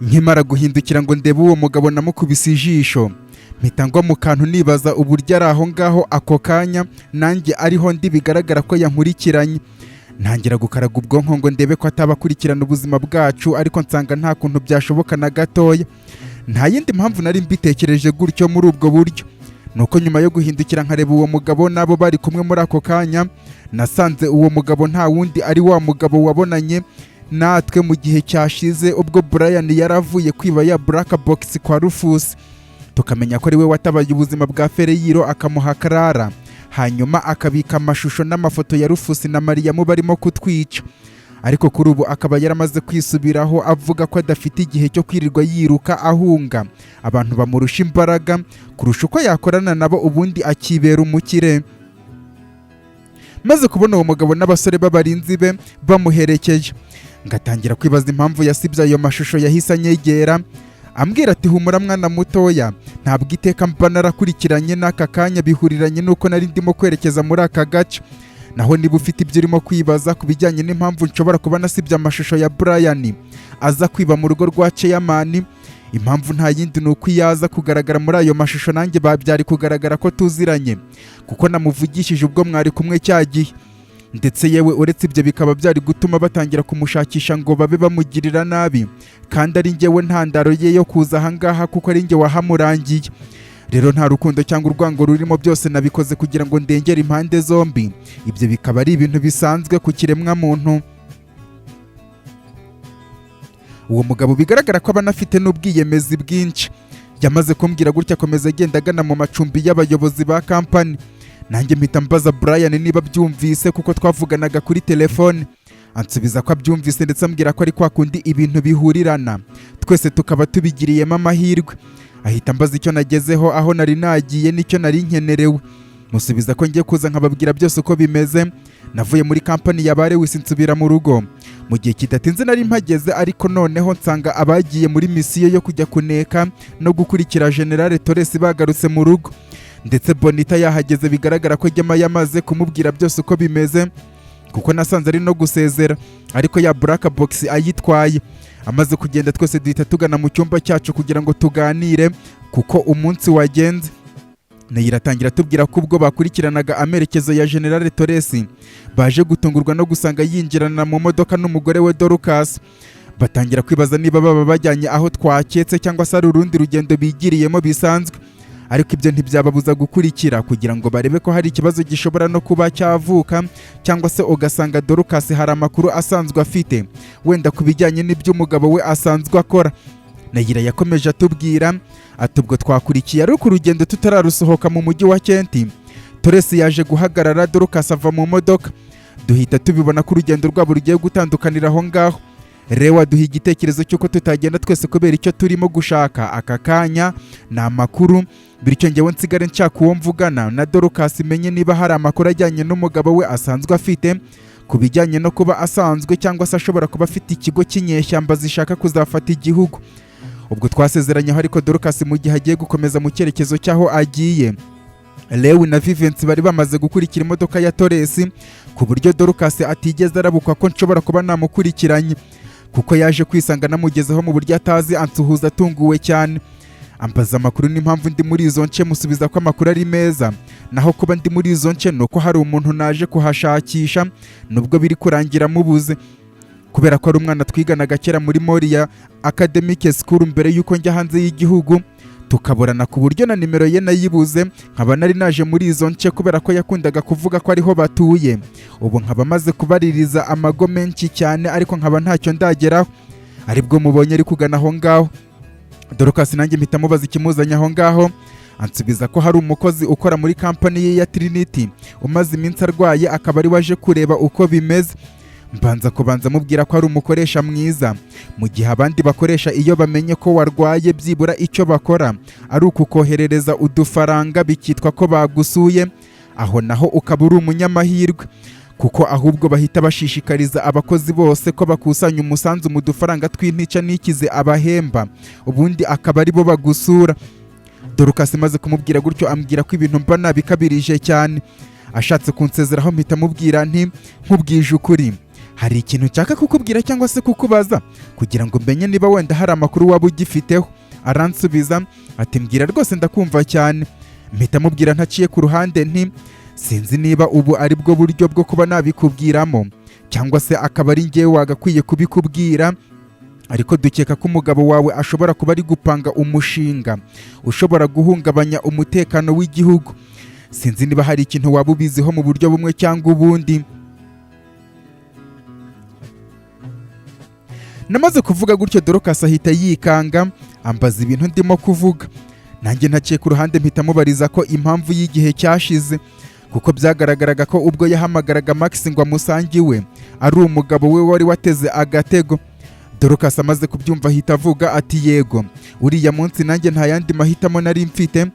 Nkimara guhindukira ngo ndebe uwo mugabo, namukubise ijisho mpita ngwa mu kantu, nibaza uburyo ari aho ngaho ako kanya nanjye ariho ndi. Bigaragara ko yankurikiranye. Ntangira gukaraga ubwonko ngo ndebe ko ataba akurikirana ubuzima bwacu, ariko nsanga nta kuntu byashoboka na gatoya. Nta yindi mpamvu nari mbitekereje gutyo muri ubwo buryo, nuko nyuma yo guhindukira nkareba uwo mugabo n'abo bari kumwe muri ako kanya, nasanze uwo mugabo nta wundi ari wa mugabo wabonanye natwe mu gihe cyashize, ubwo Brian yari avuye kwiba ya black box kwa Rufus, tukamenya ko ari we watabaye ubuzima bwa Fereyiro, akamuha Clara, hanyuma akabika amashusho n'amafoto ya Rufus na Mariyamu barimo kutwica. Ariko kuri ubu akaba yaramaze kwisubiraho, avuga ko adafite igihe cyo kwirirwa yiruka ahunga abantu bamurusha imbaraga kurusha uko yakorana nabo, ubundi akibera umukire. Maze kubona uwo mugabo n'abasore b'abarinzi be bamuherekeje, ngatangira kwibaza impamvu yasibye ayo mashusho, yahise anyegera ambwira ati: "Humura mwana mutoya, ntabwo iteka mba narakurikiranye n'aka kanya, bihuriranye n'uko nari ndimo kwerekeza muri aka gace. Naho niba ufite ibyo urimo kwibaza ku bijyanye n'impamvu nshobora kuba nasibye amashusho ya Brian aza kwiba mu rugo rwa chairman, impamvu nta yindi, ni uko iyo aza kugaragara muri ayo mashusho nanjye byari kugaragara ko tuziranye, kuko namuvugishije ubwo mwari kumwe cya gihe. Ndetse yewe uretse ibyo, bikaba byari gutuma batangira kumushakisha ngo babe bamugirira nabi, kandi ari njyewe ntandaro ye yo kuza ahangaha, kuko ari njye wahamurangiye. Rero nta rukundo cyangwa urwango rurimo, byose nabikoze kugira ngo ndengere impande zombi. Ibyo bikaba ari ibintu bisanzwe ku kiremwamuntu." Uwo mugabo bigaragara ko aba anafite n'ubwiyemezi bwinshi. Yamaze kumbwira gutya, akomeza agenda agana mu macumbi y'abayobozi ba kampani. Nanjye mpita mbaza Brian niba abyumvise, kuko twavuganaga kuri telefone. Ansubiza ko abyumvise, ndetse ambwira ko ari kwa kundi ibintu bihurirana, twese tukaba tubigiriyemo amahirwe. Ahita ambaza icyo nagezeho aho nari nagiye n'icyo nari nkenerewe. Musubiza ko ngiye kuza nkababwira byose uko bimeze. Navuye muri kampani ya ba Lewis nsubira mu rugo. Mu gihe kidatinze nari mpageze, ariko noneho nsanga abagiye muri misiyo yo kujya kuneka no gukurikira General Torres bagarutse mu rugo, ndetse Bonita yahageze. Bigaragara ko Gema yamaze kumubwira byose uko bimeze, kuko nasanze ari no gusezera, ariko ya black box ayitwaye. Amaze kugenda, twese duhita tugana mu cyumba cyacu kugira ngo tuganire kuko umunsi wagenze. Neyira atangira atubwira ko ubwo bakurikiranaga amerekezo ya General Torres, baje gutungurwa no gusanga yinjirana mu modoka n'umugore we Dorcas. Batangira kwibaza niba baba bajyanye aho twaketse cyangwa se ari urundi rugendo bigiriyemo bisanzwe, ariko ibyo ntibyababuza gukurikira kugira ngo barebe ko hari ikibazo gishobora no kuba cyavuka, cyangwa se ugasanga Dorcas hari amakuru asanzwe afite wenda ku bijyanye n'iby'umugabo we asanzwe akora. Nayira yakomeje atubwira ati: "Ubwo twakurikiye, ariko urugendo tutararusohoka mu mujyi wa Kenti, Torres yaje guhagarara, Dorcas ava mu modoka, duhita tubibona ko urugendo rwabo rugiye gutandukanira aho ngaho. Rewa duha igitekerezo cy'uko tutagenda twese, kubera icyo turimo gushaka aka kanya ni amakuru, bityo ngewe nsigare nshaka uwo mvugana na Dorcas, menye niba hari amakuru ajyanye n'umugabo we asanzwe afite ku bijyanye no kuba asanzwe cyangwa se ashobora kuba afite ikigo cy'inyeshyamba zishaka kuzafata igihugu. Ubwo twasezeranyeho, ariko Dorcas mu gihe agiye gukomeza mu cyerekezo cy'aho agiye, Lewi na Vivensi bari bamaze gukurikira imodoka ya Torres, ku buryo Dorcas atigeze arabukwa ko nshobora kuba namukurikiranye, kuko yaje kwisanga namugezeho mu buryo atazi, ansuhuza atunguwe cyane, ambaza amakuru n'impamvu ndi muri izo nce. Musubiza ko amakuru ari meza, naho kuba ndi muri izo nce ni uko hari umuntu naje kuhashakisha, nubwo biri kurangira mubuze, kubera ko ari umwana twiganaga kera muri Moriya Academic School mbere y'uko njya hanze y'igihugu, tukaburana ku buryo na nimero ye nayibuze, nkaba nari naje muri izo nce kubera ko yakundaga kuvuga ko ariho batuye. Ubu nkaba maze kubaririza amago menshi cyane, ariko nkaba ntacyo ndageraho, aribwo mubonye ari kugana aho ngaho." Dorcas nanjye mpita mubaza ikimuzanye aho ngaho, ansubiza ko hari umukozi ukora muri kampani ye ya Trinity umaze iminsi arwaye, akaba ari waje kureba uko bimeze. Mbanza kubanza mubwira ko ari umukoresha mwiza, mu gihe abandi bakoresha iyo bamenye ko warwaye byibura icyo bakora ari ukukoherereza udufaranga bikitwa ko bagusuye, aho naho ukaba uri umunyamahirwe, kuko ahubwo bahita bashishikariza abakozi bose ko bakusanya umusanzu mu dufaranga tw'intica n'ikize abahemba, ubundi akaba ari bo bagusura. Dorcas maze kumubwira gutyo, ambwira ko ibintu mba nabikabirije cyane. Ashatse kunsezeraho, mpita mubwira nti: "Nkubwije ukuri, Hari ikintu nshaka kukubwira cyangwa se kukubaza kugira ngo mbenye niba wenda hari amakuru waba ugifiteho. Aransubiza ati: "Mbwira rwose, ndakumva cyane." Mpita mubwira ntaciye ku ruhande nti: "Sinzi niba ubu ari bwo buryo bwo kuba nabikubwiramo cyangwa se akaba ari njyewe wagakwiye kubikubwira, ariko dukeka ko umugabo wawe ashobora kuba ari gupanga umushinga ushobora guhungabanya umutekano w'igihugu. Sinzi niba hari ikintu waba ubiziho mu buryo bumwe cyangwa ubundi." Namaze kuvuga gutyo, Dorcas ahita yikanga, ambaza ibintu ndimo kuvuga. Nanjye ntaciye ku ruhande mpita mubariza ko impamvu y'igihe cyashize, kuko byagaragaraga ko ubwo yahamagaraga Max ngo amusange iwe ari umugabo we wari wateze agatego. Dorcas amaze kubyumva ahita avuga ati: "Yego, uriya munsi nanjye nta yandi mahitamo nari mfite,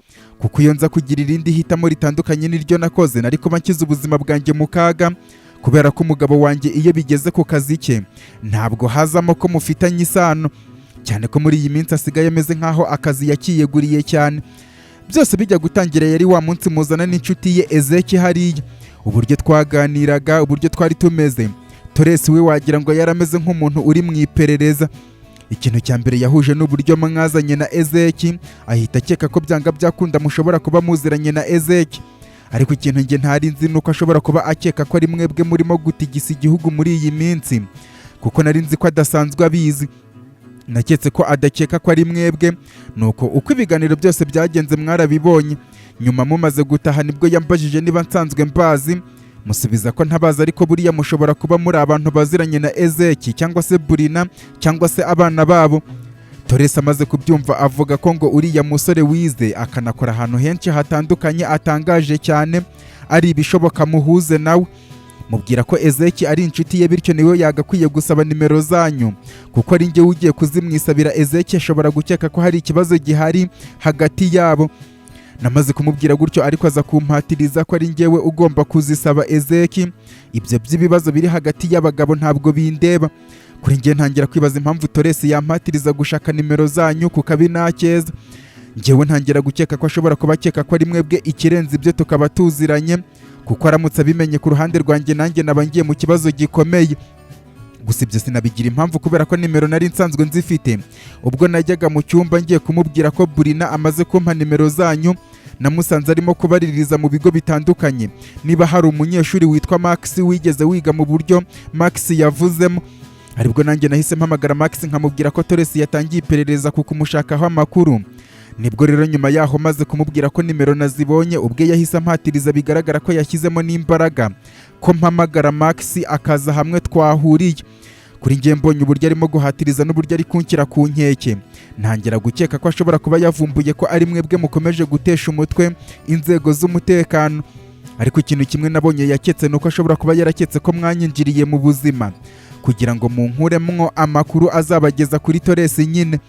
kuko iyo nza kugira irindi hitamo ritandukanye n'iryo nakoze nari kuba nshyize ubuzima bwanjye mu kaga, kubera ko umugabo wanjye iyo bigeze ku kazi ke ntabwo hazamo ko mufitanye isano, cyane ko muri iyi minsi asigaye ameze nk'aho akazi yakiyeguriye cyane. Byose bijya gutangira yari wa munsi muzana n'inshuti ye Ezeki hariya. Uburyo twaganiraga, uburyo twari tumeze, Toresi we wagira ngo yari ameze nk'umuntu uri mu iperereza. Ikintu cya mbere yahuje n'uburyo mwazanye na Ezeki, ahita akeka ko byanga byakunda mushobora kuba muziranye na Ezeki. Ariko ikintu njye ntari nzi nuko ashobora kuba akeka ko ari mwebwe murimo gutigisa igihugu muri iyi minsi, kuko nari nzi ko adasanzwe abizi. Naketse ko adakeka ko ari mwebwe. Nuko uko ibiganiro byose byagenze mwarabibonye. Nyuma mumaze gutaha nibwo yambajije niba nsanzwe mbazi, musubiza ko ntabazi, ariko buriya mushobora kuba muri abantu baziranye na Ezeki cyangwa se Burina cyangwa se abana babo." Toresi amaze kubyumva avuga ko ngo uriya musore wize akanakora ahantu henshi hatandukanye atangaje cyane, ari ibishoboka muhuze nawe. Mubwira ko Ezeki ari inshuti ye, bityo niwe yagakwiye gusaba nimero zanyu, kuko ari njye ugiye kuzimwisabira. Ezeki ashobora gukeka ko hari ikibazo gihari hagati yabo. Namaze kumubwira gutyo, ariko aza kumpatiriza ko ari njyewe ugomba kuzisaba Ezeki, ibyo by'ibibazo biri hagati y'abagabo ntabwo bindeba. Kuri njye ntangira kwibaza impamvu Toresi yampatiriza gushaka nimero zanyu ku kabi nakeza. Njyewe ntangira gukeka ko ashobora kuba akeka ko ari mwebwe, ikirenze ibyo tukaba tuziranye, kuko aramutse abimenye ku ruhande rwanjye nanjye naba ngiye mu kibazo gikomeye. Gusa ibyo sinabigira impamvu, kubera ko nimero nari nsanzwe nzifite. Ubwo najyaga mu cyumba ngiye kumubwira ko Burina amaze kumpa nimero zanyu, namusanze arimo kubaririza mu bigo bitandukanye niba hari umunyeshuri witwa Max wigeze wiga mu buryo Max yavuzemo. Aribwo nanjye nahise mpamagara Max nkamubwira ko Toresi yatangiye iperereza ku kumushakaho amakuru. Nibwo rero nyuma yaho maze kumubwira ko nimero nazibonye, ubwe yahise ampatiriza, bigaragara ko yashyizemo n'imbaraga, ko mpamagara Max akaza hamwe twahuriye. Kuri njye mbonye uburyo arimo guhatiriza n'uburyo ari kunshyira ku nkeke, ntangira gukeka ko ashobora kuba yavumbuye ko ari mwebwe mukomeje gutesha umutwe inzego z'umutekano. Ariko ikintu kimwe nabonye yaketse ni uko ashobora kuba yaraketse ko mwanyinjiriye mu buzima kugira ngo munkuremwo amakuru azabageza kuri Toresi nyine,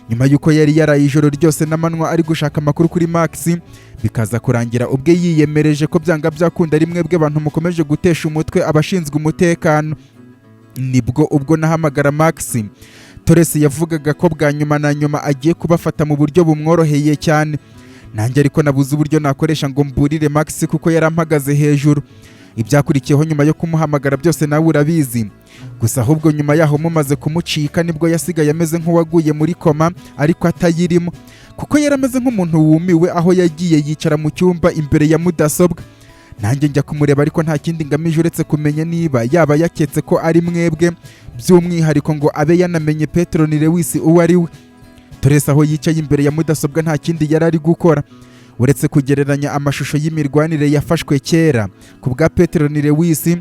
nyuma y'uko yari yaraye ijoro ryose n'amanywa ari gushaka amakuru kuri Max, bikaza kurangira ubwe yiyemereje ko byanga byakunda ari mwebwe abantu mukomeje gutesha umutwe abashinzwe umutekano. Nibwo ubwo nahamagara Max, Toresi yavugaga ko bwa nyuma na nyuma agiye kubafata mu buryo bumworoheye cyane. Nanjye ariko nabuze uburyo nakoresha ngo mburire Max kuko yarampagaze hejuru. Ibyakurikiyeho nyuma yo kumuhamagara byose nawe urabizi. Gusa ahubwo nyuma yaho mumaze kumucika nibwo yasigaye ameze nk'uwaguye muri koma ariko atayirimo, kuko yari ameze nk'umuntu wumiwe, aho yagiye yicara mu cyumba imbere ya mudasobwa. Nanjye njya kumureba, ariko nta kindi ngamije uretse kumenya niba yaba yaketse ko ari mwebwe, by'umwihariko ngo abe yanamenye Petero ni Lewis uwo ari we. Toresi aho yicaye imbere ya mudasobwa nta kindi yari ari gukora uretse kugereranya amashusho y'imirwanire yafashwe kera ku bwa Petero ni Lewis,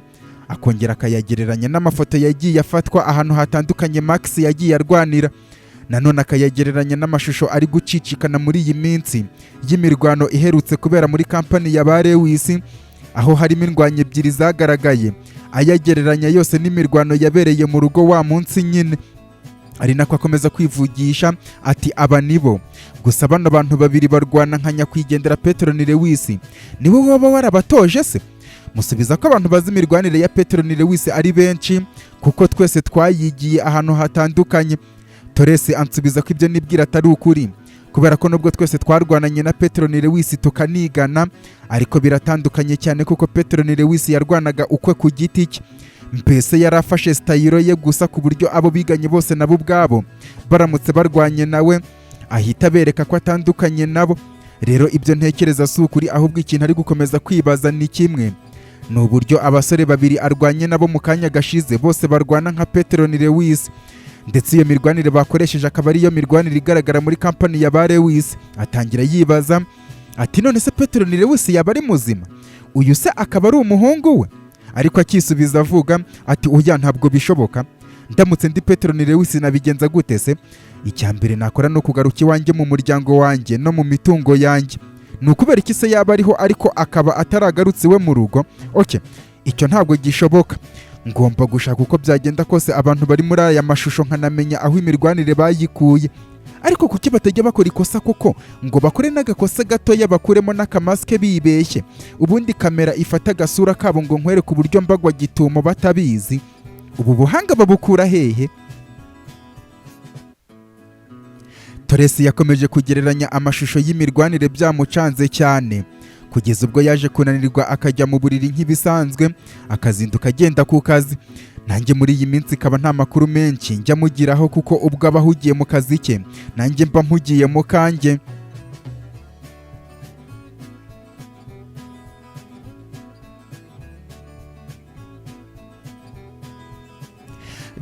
akongera akayagereranya n'amafoto yagiye afatwa ahantu hatandukanye Max yagiye arwanira, nanone akayagereranya n'amashusho ari gucicikana muri iyi minsi y'imirwano iherutse kubera muri kampani ya ba Lewis, aho harimo indwanyi ebyiri zagaragaye, ayagereranya yose n'imirwano yabereye mu rugo wa munsi nyine. Ari nako akomeza kwivugisha ati: "Aba nibo gusa, bano bantu babiri barwana nka nyakwigendera Petero ni Lewis, niwe waba warabatoje se?" Musubiza ko abantu bazi imirwanire ya Petero ni Lewis ari benshi, kuko twese twayigiye ahantu hatandukanye. Toresi ansubiza ko ibyo nibwira atari ukuri, kubera ko nubwo twese twarwananye na Petero ni Lewis tukanigana, ariko biratandukanye cyane, kuko Petero ni Lewis yarwanaga ukwe ku giti cye. Mbese yari afashe style ye gusa, ku buryo abo biganye bose nabo ubwabo baramutse barwanye nawe ahita abereka ko atandukanye nabo. Rero ibyo ntekereza si ukuri, ahubwo ikintu ari gukomeza kwibaza ni kimwe: ni uburyo abasore babiri arwanye nabo mu kanya gashize bose barwana nka Petero ni Lewis, ndetse iyo mirwanire bakoresheje akaba ariyo mirwanire igaragara muri kampani ya ba Lewis. Atangira yibaza ati: "None se Petero ni Lewis yaba ari muzima? Uyu se akaba ari umuhungu we?" Ariko akisubiza avuga ati: "Oya, ntabwo bishoboka. Ndamutse ndi Petero ni Lewis nabigenza gute se? Icya mbere nakora ni ukugaruka iwanjye, mu muryango wanjye no mu mitungo yanjye. Ni ukubera iki se yaba ariho ariko akaba ataragarutse iwe mu rugo? Okay, icyo ntabwo gishoboka. Ngomba gushaka uko byagenda kose abantu bari muri aya mashusho, nkanamenya aho imirwanire bayikuye. Ariko kuki batajya bakora ikosa koko, ngo bakore n'agakosa gatoya, bakuremo n'akamasike bibeshye, ubundi kamera ifata agasura kabo ngo nkwereke uburyo mbagwa gitumo batabizi? Ubu buhanga babukura hehe?" Toresi yakomeje kugereranya amashusho y'imirwanire byamucanze cyane, kugeza ubwo yaje kunanirwa akajya mu buriri nk'ibisanzwe, akazinduka agenda ku kazi. Nanjye muri iyi minsi ikaba nta makuru menshi njya mugiraho, kuko ubwo aba ahugiye mu kazi ke, nanjye mba mpugiye mu kanjye.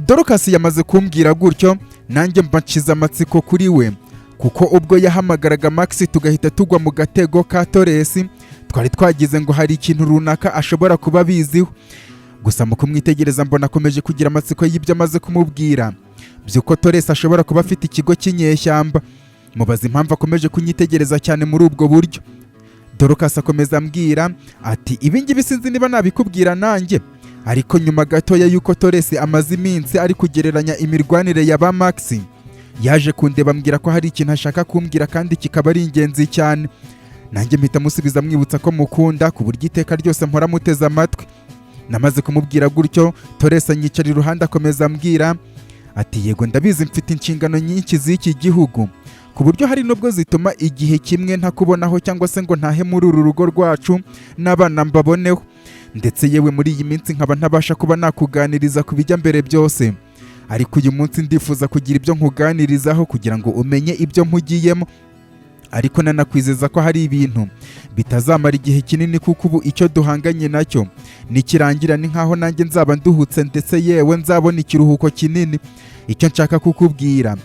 Dorcas yamaze kumbwira gutyo, nanjye mba nshize amatsiko kuri we, kuko ubwo yahamagaraga Max tugahita tugwa mu gatego ka Toresi, twari twagize ngo hari ikintu runaka ashobora kuba abiziho. Gusa mu kumwitegereza mbona akomeje kugira amatsiko y'ibyo amaze kumubwira by'uko Toresi ashobora kuba afite ikigo cy'inyeshyamba. Mubaza impamvu akomeje kunyitegereza cyane muri ubwo buryo. Dorcas akomeza ambwira ati: "Ibi ngibi sinzi niba nabikubwira nanjye, ariko nyuma gatoya y'uko Toresi amaze iminsi ari kugereranya imirwanire ya ba Max, yaje kundeba ambwira ko hari ikintu ashaka kumbwira kandi kikaba ari ingenzi cyane." Nanjye mpita musubiza mwibutsa ko mukunda, ku buryo iteka ryose mpora muteze amatwi. Namaze kumubwira gutyo, Toresi anyicara iruhande, akomeza ambwira ati: "Yego, ndabizi, mfite inshingano nyinshi z'iki gihugu, ku buryo hari n'ubwo zituma igihe kimwe ntakubonaho cyangwa se ngo ntahe muri uru rugo rwacu n'abana mbaboneho. Ndetse yewe muri iyi minsi nkaba ntabasha kuba nakuganiriza ku bijya mbere byose. Ariko uyu munsi ndifuza kugira ibyo nkuganirizaho kugira ngo umenye ibyo mpugiyemo, ariko nanakwizeza ko hari ibintu bitazamara igihe kinini, kuko ubu icyo duhanganye nacyo nikirangira ni nkaho nanjye nzaba nduhutse, ndetse yewe nzabona ikiruhuko kinini. Icyo nshaka kukubwira: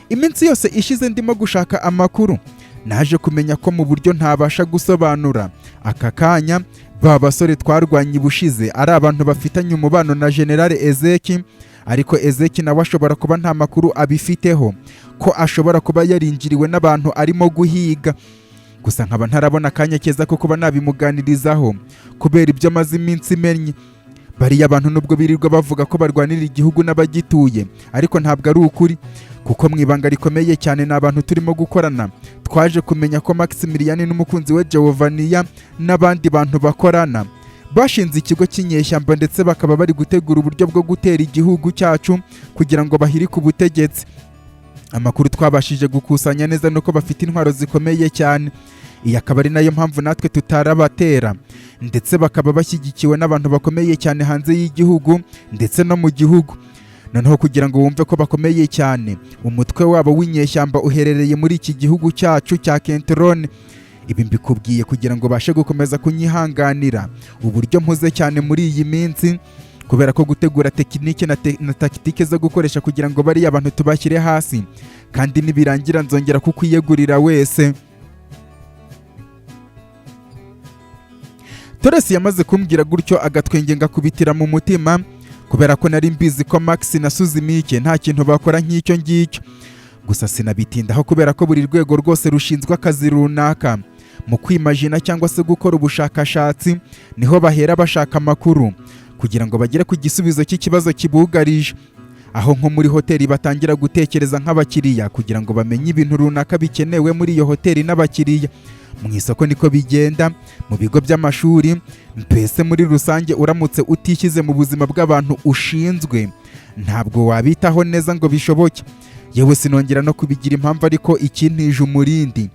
iminsi yose ishize ndimo gushaka amakuru, naje kumenya ko mu buryo ntabasha gusobanura aka kanya, ba basore twarwanye ubushize ari abantu bafitanye umubano na General Ezeki. Ariko Ezeki nawe ashobora kuba nta makuru abifiteho, ko ashobora kuba yarinjiriwe n'abantu arimo guhiga. Gusa nkaba ntarabona akanya keza ko kuba nabimuganirizaho kubera ibyo amaze iminsi imenye. Bariya bantu nubwo birirwa bavuga ko barwanira igihugu n'abagituye, ariko ntabwo ari ukuri, kuko mu ibanga rikomeye cyane ni abantu turimo gukorana twaje kumenya ko Maximilian n'umukunzi we Giovania n'abandi bantu bakorana bashinze ikigo cy'inyeshyamba, ndetse bakaba bari gutegura uburyo bwo gutera igihugu cyacu kugira ngo bahirike ubutegetsi. Amakuru twabashije gukusanya neza nuko bafite intwaro zikomeye cyane, iyi akaba ari nayo mpamvu natwe tutarabatera, ndetse bakaba bashyigikiwe n'abantu bakomeye cyane hanze y'igihugu ndetse no mu gihugu. Noneho kugira ngo wumve ko bakomeye cyane, umutwe wabo w'inyeshyamba uherereye muri iki gihugu cyacu cya Kentrone. Ibi mbikubwiye kugira ngo ubashe gukomeza kunyihanganira uburyo mpuze cyane muri iyi minsi, kubera ko gutegura tekinike na tactique zo gukoresha kugira ngo bariya bantu tubashyire hasi, kandi nibirangira nzongera kukwiyegurira wese." Toresi yamaze kumbwira gutyo, agatwenge ngakubitira mu mutima, kubera ko nari mbizi ko Max na Suzimike nta kintu bakora nk'icyo ngicyo. Gusa sinabitindaho, kubera ko buri rwego rwose rushinzwe akazi runaka mu kwimajina cyangwa se gukora ubushakashatsi, niho bahera bashaka amakuru kugira ngo bagere ku gisubizo cy'ikibazo kibugarije. Aho nko muri hoteli batangira gutekereza nk'abakiriya kugira ngo bamenye ibintu runaka bikenewe muri iyo hoteli n'abakiriya. Mu isoko niko bigenda, mu bigo by'amashuri, mbese muri rusange uramutse utishyize mu buzima bw'abantu ushinzwe ntabwo wabitaho neza ngo bishoboke. Yewe sinongera no kubigira impamvu, ariko ikintije umurindi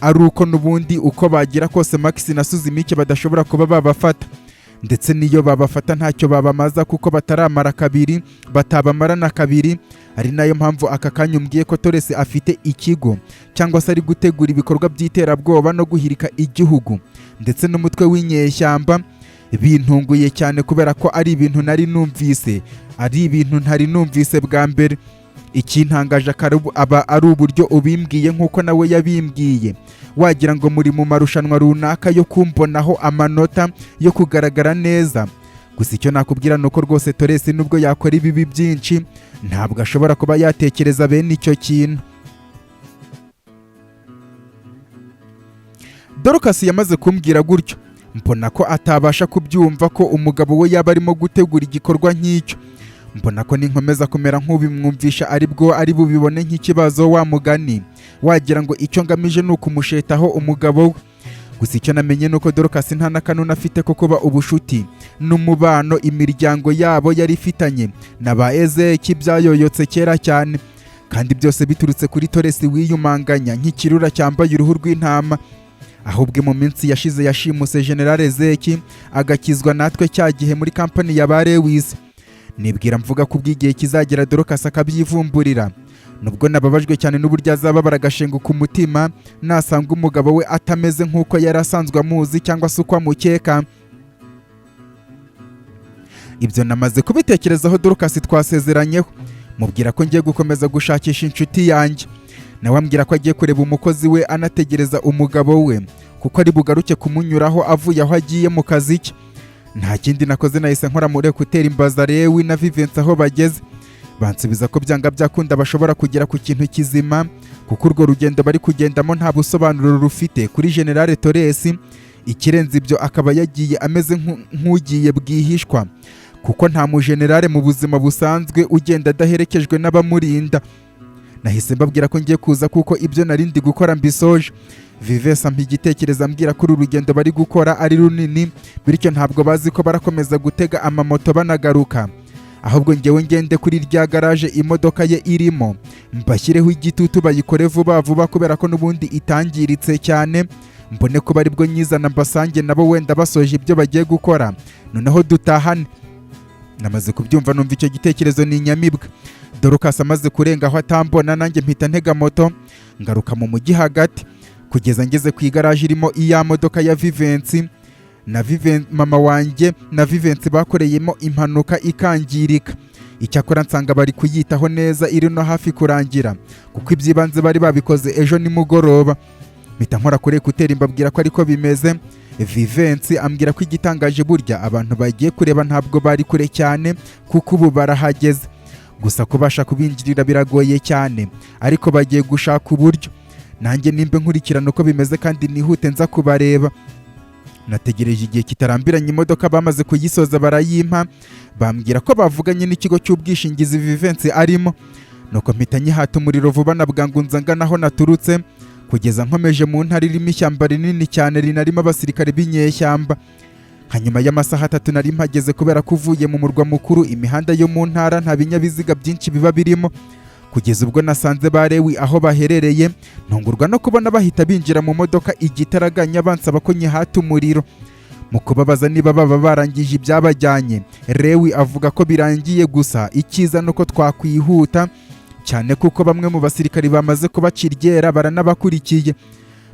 ari uko n'ubundi uko bagira kose Max na Suzimike badashobora kuba babafata. Ndetse n'iyo babafata ntacyo babamaza, kuko bataramara kabiri, batabamarana kabiri. Ari nayo mpamvu aka kanya umbwiye ko Torres afite ikigo cyangwa se ari gutegura ibikorwa by'iterabwoba no guhirika igihugu ndetse n'umutwe w'inyeshyamba, bintunguye cyane, kubera ko ari ibintu nari numvise, ari ibintu ntari numvise bwa mbere. Ikintangaje aba ari uburyo ubimbwiye nk'uko nawe yabimbwiye, wagira ngo muri mu marushanwa runaka yo kumbonaho amanota yo kugaragara neza. Gusa icyo nakubwira ni uko rwose Torres, nubwo yakora ibibi byinshi, ntabwo ashobora kuba yatekereza bene icyo kintu. Dorcas yamaze kumbwira gutyo, mbona ko atabasha kubyumva ko umugabo we yaba arimo gutegura igikorwa nk'icyo. Mbona ko ninkomeza kumera nk'ubimwumvisha aribwo ari bubibone nk'ikibazo, wa mugani wagira ngo icyo ngamije ni ukumushetaho umugabo we. Gusa icyo namenye ni uko Dorcas nta n'akanunu afite ko kuba ubushuti n'umubano imiryango yabo yari ifitanye na ba Ezeki byayoyotse kera cyane, kandi byose biturutse kuri Torres wiyumanganya nk'ikirura cyambaye uruhu rw'intama. Ahubwo mu minsi yashize yashimuse General Ezeki, agakizwa natwe cya gihe muri kampani ya ba Lewis. Nibwira mvuga ko ubw'igihe kizagera Dorcas akabyivumburira, nubwo nababajwe cyane n'uburyo azababara agashenguka umutima nasanga umugabo we atameze nk'uko yari asanzwe amuzi cyangwa se uko amukeka. Ibyo namaze kubitekerezaho, Dorcas twasezeranyeho, mubwira ko ngiye gukomeza gushakisha inshuti yanjye, nawe ambwira ko agiye kureba umukozi we anategereza umugabo we, kuko ari bugaruke kumunyuraho avuye aho agiye mu kazi ke. Nta kindi nakoze, nahise nkora muri écouteurs, mbaza Lewi na Vivensi aho bageze. Bansubiza ko byanga byakunda bashobora kugera ku kintu kizima, kuko urwo rugendo bari kugendamo nta busobanuro rufite kuri General Torres. Ikirenze ibyo, akaba yagiye ameze nk'ugiye bwihishwa, kuko nta mujenerale mu buzima busanzwe ugenda adaherekejwe n'abamurinda. Nahise mbabwira ko ngiye kuza kuko ibyo nari ndi gukora mbisoje. Vivensi ampa igitekerezo, ambwira ko uru rugendo bari gukora ari runini, bityo ntabwo bazi ko barakomeza gutega amamoto banagaruka, ahubwo ngewe ngende kuri rya garaje imodoka ye irimo, mbashyireho igitutu bayikore vuba vuba, kubera ko n'ubundi itangiritse cyane, mbone ko bari bwo nyizana mbasange nabo wenda basoje ibyo bagiye gukora, noneho dutahane. Namaze kubyumva, numva icyo gitekerezo ni inyamibwa. Dorcas amaze kurenga aho atambona, nanjye mpita ntega moto ngaruka mu mujyi hagati, kugeza ngeze ku igaraje irimo iya modoka ya Vivensi na Viven, mama wanjye na Vivensi bakoreyemo impanuka ikangirika. Icyakora nsanga bari kuyitaho neza, iri no hafi kurangira, kuko iby'ibanze bari babikoze ejo nimugoroba. Mpita nkora kuri écouteurs, mbabwira ko ariko bimeze. Vivensi ambwira ko igitangaje burya abantu bagiye kureba ntabwo bari kure cyane, kuko ubu barahageze, gusa kubasha kubinjirira biragoye cyane, ariko bagiye gushaka uburyo. Nanjye nimba nkurikirana uko bimeze kandi nihute nza kubareba. Nategereje igihe kitarambiranye, imodoka bamaze kuyisoza barayimpa, bambwira ko bavuganye n'ikigo cy'ubwishingizi Vivensi arimo. Nuko mpita nyihata umuriro vuba na bwangu, nza ngana aho naturutse, kugeza nkomeje mu ntara irimo ishyamba rinini cyane rinarimo abasirikare b'inyeshyamba. Hanyuma y'amasaha 3 nari mpageze, kubera ko uvuye mu murwa mukuru imihanda yo mu ntara nta binyabiziga byinshi biba birimo, kugeza ubwo nasanze ba Lewi aho baherereye, ntungurwa no kubona bahita binjira mu modoka igitaraganya, bansaba ko nyihata umuriro. Mu kubabaza niba baba barangije ibyabajyanye, Lewi avuga ko birangiye, gusa icyiza nuko twakwihuta cyane, kuko bamwe mu basirikari bamaze kubaca iryera baranabakurikiye.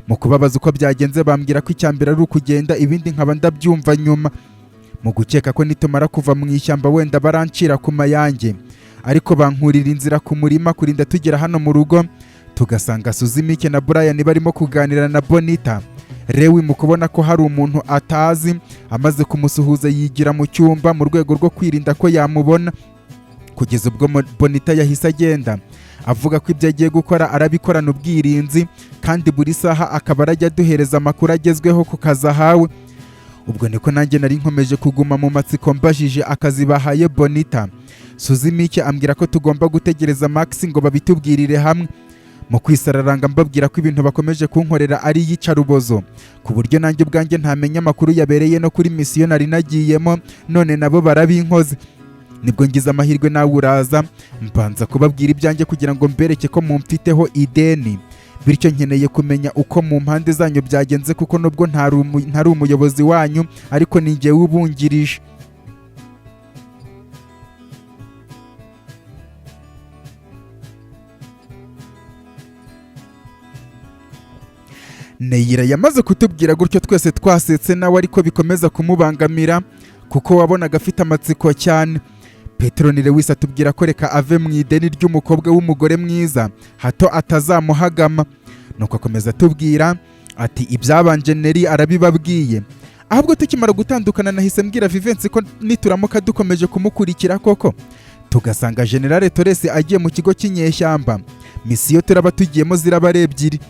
Mu kubabaza uko byagenze, bambwira ko icya mbere ari ukugenda, ibindi nkaba ndabyumva nyuma. Mu gukeka ko nitumara kuva mu ishyamba wenda barancira ku mayange, ariko bankurira inzira ku murima, kurinda tugera hano mu rugo, tugasanga Suzimike na Brian barimo kuganira na Bonita. Lewi mu kubona ko hari umuntu atazi, amaze kumusuhuza yigira mu cyumba mu rwego rwo kwirinda ko yamubona, kugeza ubwo Bonita yahise agenda avuga ko ibyo agiye gukora arabikorana ubwirinzi, kandi buri saha akaba arajya aduhereza amakuru agezweho ku kazi ahawe. Ubwo niko nanjye nari nkomeje kuguma mu matsiko, mbajije akazi bahaye Bonita, Suzimike ambwira ko tugomba gutegereza Max ngo babitubwirire hamwe. Mu kwisararanga, mbabwira ko ibintu bakomeje kunkorera ari iyicarubozo, ku buryo nanjye ubwanjye ntamenya amakuru yabereye no kuri misiyo nari nagiyemo, none nabo barabinkoze. Nibwo ngize amahirwe nawe uraza, mbanza kubabwira ibyanjye kugira ngo mbereke ko mumfiteho ideni. Bityo nkeneye kumenya uko mu mpande zanyu byagenze, kuko nubwo ntari umuyobozi wanyu, ariko ni njyewe ubungirije." Neyira yamaze kutubwira gutyo twese twasetse nawe, ariko bikomeza kumubangamira kuko wabonaga afite amatsiko cyane. Petero Lewis atubwira ko reka ave mu ideni ry'umukobwa w'umugore mwiza, hato atazamuhagama. Nuko akomeza atubwira ati: "Ibyabanje Neri arabibabwiye. Ahubwo tukimara gutandukana nahise mbwira Vivensi ko nituramuka dukomeje kumukurikira koko tugasanga Generale Torres agiye mu kigo cy'inyeshyamba, misiyo turaba tugiyemo ziraba ari ebyiri.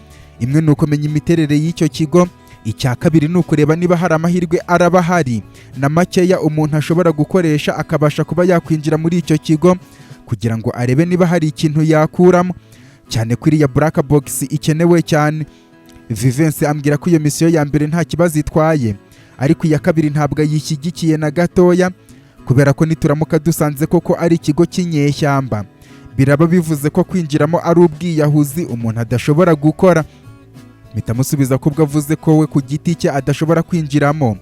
Imwe ni ukumenya imiterere y'icyo kigo, icya kabiri ni ukureba niba hari amahirwe araba ahari na makeya umuntu ashobora gukoresha akabasha kuba yakwinjira muri icyo kigo kugira ngo arebe niba hari ikintu yakuramo, cyane ko iriya black box ikenewe cyane." Vivensi ambwira ko iyo misiyo ya mbere nta kibazo itwaye, ariko iya kabiri ntabwo ayishyigikiye na gatoya, kubera ko nituramuka dusanze koko ari ikigo cy'inyeshyamba, biraba bivuze ko kwinjiramo ari ubwiyahuzi umuntu adashobora gukora. Mpita musubiza ko ubwo avuze ko we ku giti cye adashobora kwinjiramo,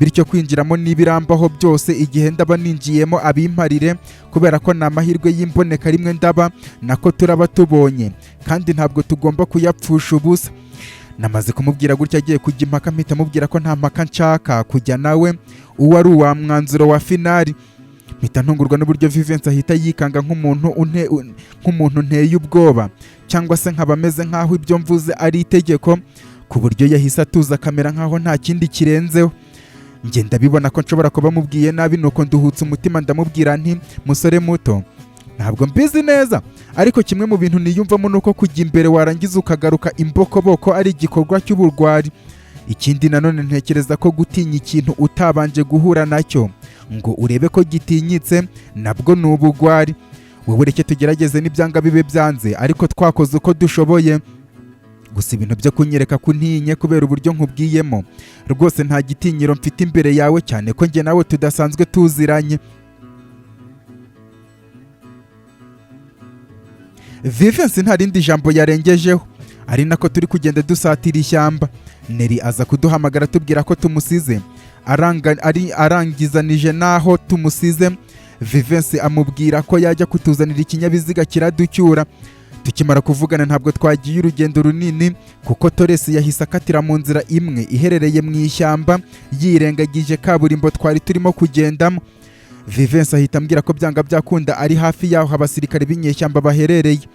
bityo kwinjiramo n'ibirambaho byose igihe ndaba ninjiyemo abimparire, kubera ko ni amahirwe y'imboneka rimwe ndaba nako turaba tubonye, kandi ntabwo tugomba kuyapfusha ubusa. Namaze kumubwira gutya agiye kujya impaka, mpita mubwira ko nta mpaka nshaka kujya nawe, uwo ari uwa mwanzuro wa finali. Mpita ntungurwa n'uburyo Vivensi ahita yikanga nk'umuntu nteye ubwoba, cyangwa se nkaba ameze nk'aho ibyo mvuze ari itegeko, ku buryo yahise atuza akamera nk'aho nta kindi kirenzeho. Njye ndabibona ko nshobora kuba mubwiye nabi, nuko nduhutse umutima ndamubwira nti: "Musore muto, ntabwo mbizi neza, ariko kimwe mu bintu niyumvamo ni uko kujya imbere warangiza ukagaruka imbokoboko ari igikorwa cy'uburwari. Ikindi nanone, ntekereza ko gutinya ikintu utabanje guhura nacyo ngo urebe ko gitinyitse nabwo ni ubugwari. Wowe reke tugerageze, n'ibyanga bibe byanze, ariko twakoze uko dushoboye. Gusa ibintu byo kunyereka ko untinye kubera uburyo nkubwiyemo, rwose nta gitinyiro mfite imbere yawe, cyane ko njye nawe tudasanzwe tuziranye." Vivensi nta rindi jambo yarengejeho. Ari nako turi kugenda dusatira ishyamba, Neri aza kuduhamagara tubwira ko tumusize ari arangizanije n'aho tumusize. Vivensi amubwira ko yajya kutuzanira ikinyabiziga kiraducyura. Tukimara kuvugana ntabwo twagiye urugendo runini, kuko Torres yahise akatira mu nzira imwe iherereye mu ishyamba, yirengagije kaburimbo twari turimo kugendamo. Vivensi ahita ambwira ko byanga byakunda ari hafi y'aho abasirikare b'inyeshyamba baherereye.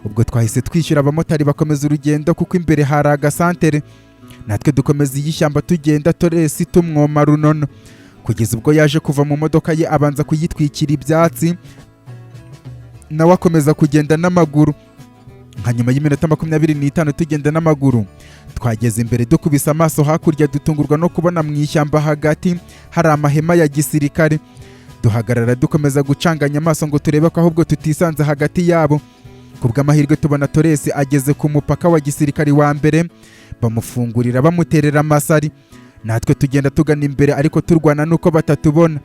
Ubwo twahise twishyura abamotari bakomeza urugendo, kuko imbere hari agasantere. Natwe dukomeza iyi shyamba tugenda, Torres tumwoma runono, kugeza ubwo yaje kuva mu modoka ye abanza kuyitwikira ibyatsi, nawe akomeza kugenda n'amaguru. Nka nyuma y'iminota 25 tugenda n'amaguru, twageze imbere, dukubise amaso hakurya dutungurwa no kubona mu ishyamba hagati hari amahema ya gisirikare. Duhagarara dukomeza gucanganya amaso ngo turebe ko ahubwo tutisanze hagati yabo. Ku bw'amahirwe tubona Torres ageze ku mupaka wa gisirikare wa mbere, bamufungurira bamuterera amasari. Natwe tugenda tugana imbere, ariko turwana nuko batatubona.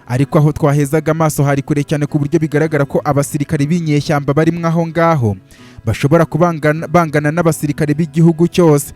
Ariko aho twahezaga amaso hari kure cyane, ku buryo bigaragara ko abasirikare b'inyeshyamba barimo aho ngaho bashobora kubangana bangana n'abasirikare b'igihugu cyose.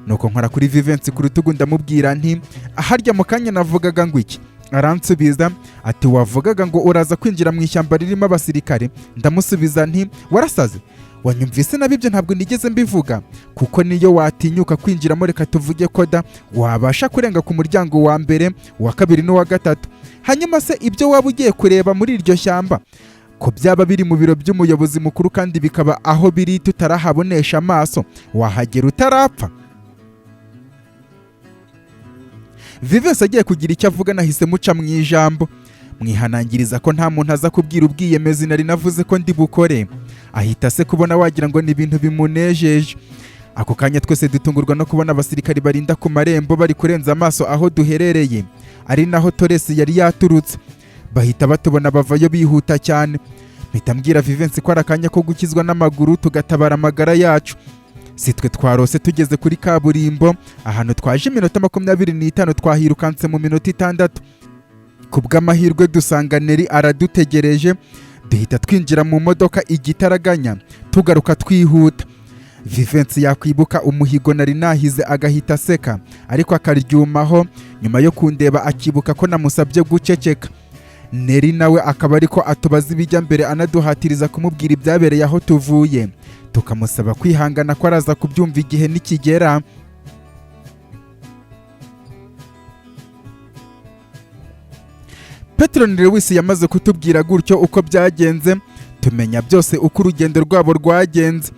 Nuko nkora kuri Vivensi ku rutugu, ndamubwira nti: "Harya mu kanya navugaga ngo iki?" Aransubiza ati: "Wavugaga ngo uraza kwinjira mu ishyamba ririmo abasirikare." Ndamusubiza nti: "Warasaze, wanyumvise nabi, ibyo ntabwo nigeze mbivuga, kuko niyo watinyuka kwinjiramo, reka tuvuge ko da wabasha kurenga ku muryango wa mbere, uwa kabiri n'uwa gatatu, hanyuma se ibyo waba ugiye kureba muri iryo shyamba ko byaba biri mu biro by'umuyobozi mukuru, kandi bikaba aho biri tutarahabonesha amaso, wahagera utarapfa?" Vivensi agiye kugira icyo avuga nahise muca mu ijambo, mwihanangiriza ko nta muntu aza kubwira ubwiyemezi nari navuze ko ndi bukore. Ahita se kubona wagira ngo ni ibintu bimunejeje. Ako kanya twese dutungurwa no kubona abasirikari barinda ku marembo bari kurenza amaso aho duherereye, ari naho Torres yari yaturutse. Bahita batubona bavayo bihuta cyane. Mpita mbwira Vivensi ko ari akanya ko gukizwa n'amaguru tugatabara amagara yacu. Si twe twarose tugeze kuri kaburimbo, ahantu twaje iminota 25 twahirukanse mu minota 6. Ku bw'amahirwe dusanga Neri aradutegereje, duhita twinjira mu modoka igitaraganya, tugaruka twihuta. Vivensi yakwibuka umuhigo nari nahize agahita aseka, ariko akaryumaho nyuma yo kundeba akibuka ko namusabye guceceka. Neri nawe akaba ariko atubaza ibijya mbere, anaduhatiriza kumubwira ibyabereye aho tuvuye, tukamusaba kwihangana ko araza kubyumva igihe nikigera. Petron Lewis yamaze kutubwira gutyo uko byagenze, tumenya byose uko urugendo rwabo rwagenze.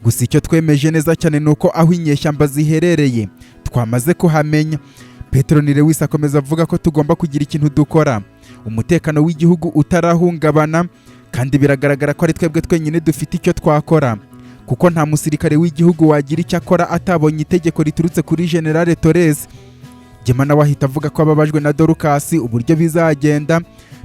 Gusa icyo twemeje neza cyane ni uko aho inyeshyamba ziherereye twamaze kuhamenya. Petron Lewis akomeza avuga ko tugomba kugira ikintu dukora umutekano w'igihugu utarahungabana, kandi biragaragara ko ari twebwe twenyine dufite icyo twakora, kuko nta musirikare w'igihugu wagira icyo akora atabonye itegeko riturutse kuri General Torres. Gema nawe ahita avuga ko ababajwe na Dorcas uburyo bizagenda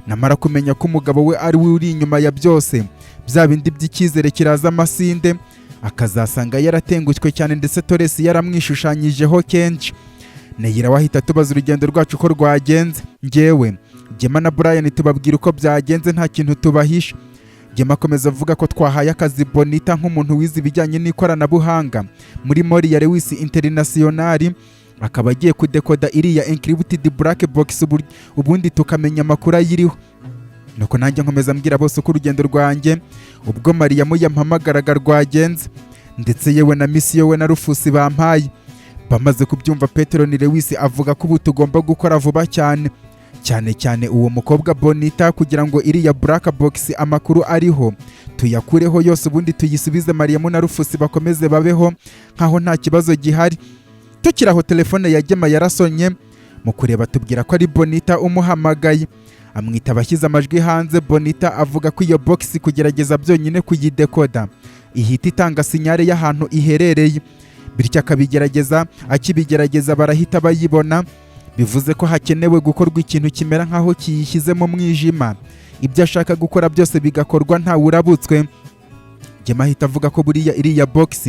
namara kumenya ko umugabo we ari we uri inyuma ya byose, bya bindi by'icyizere kiraza amasinde, akazasanga yaratengushywe cyane ndetse Torres yaramwishushanyijeho kenshi. Neyira we ahita atubaza urugendo rwacu uko rwagenze. Njyewe, Gema na Brian tubabwira uko byagenze nta kintu tubahisha. Gema akomeza avuga ko twahaye akazi Bonita nk'umuntu wize ibijyanye n'ikoranabuhanga muri Mori ya Lewis International, akaba agiye kudekoda iriya encrypted black box, ubundi tukamenya amakuru ayiriho. Nuko nanjye nkomeza mbwira bose uko urugendo rwanjye ubwo Mariyamu yampamagaraga rwagenze, ndetse yewe na misiyo we na Rufusi bampaye. Bamaze kubyumva, Petero ni Lewis avuga ko ubu tugomba gukora vuba cyane cyane cyane uwo mukobwa Bonita, kugira ngo iriya black box amakuru ariho tuyakureho yose, ubundi tuyisubize Mariyamu na Rufusi bakomeze babeho nkaho nta kibazo gihari. Tukiri aho telefone ya Gema yarasonye, mu kureba tubwira ko ari Bonita umuhamagaye, amwita abashyize amajwi hanze. Bonita avuga ko iyo box kugerageza byonyine kuyidekoda ihita itanga signal y'ahantu iherereye, bityo akabigerageza, akibigerageza barahita bayibona, bivuze ko hakenewe gukorwa ikintu kimera nk'aho kiyishyize mu mwijima, ibyo ashaka gukora byose bigakorwa ntawe urabutswe. Gema ahita avuga ko buriya iriya box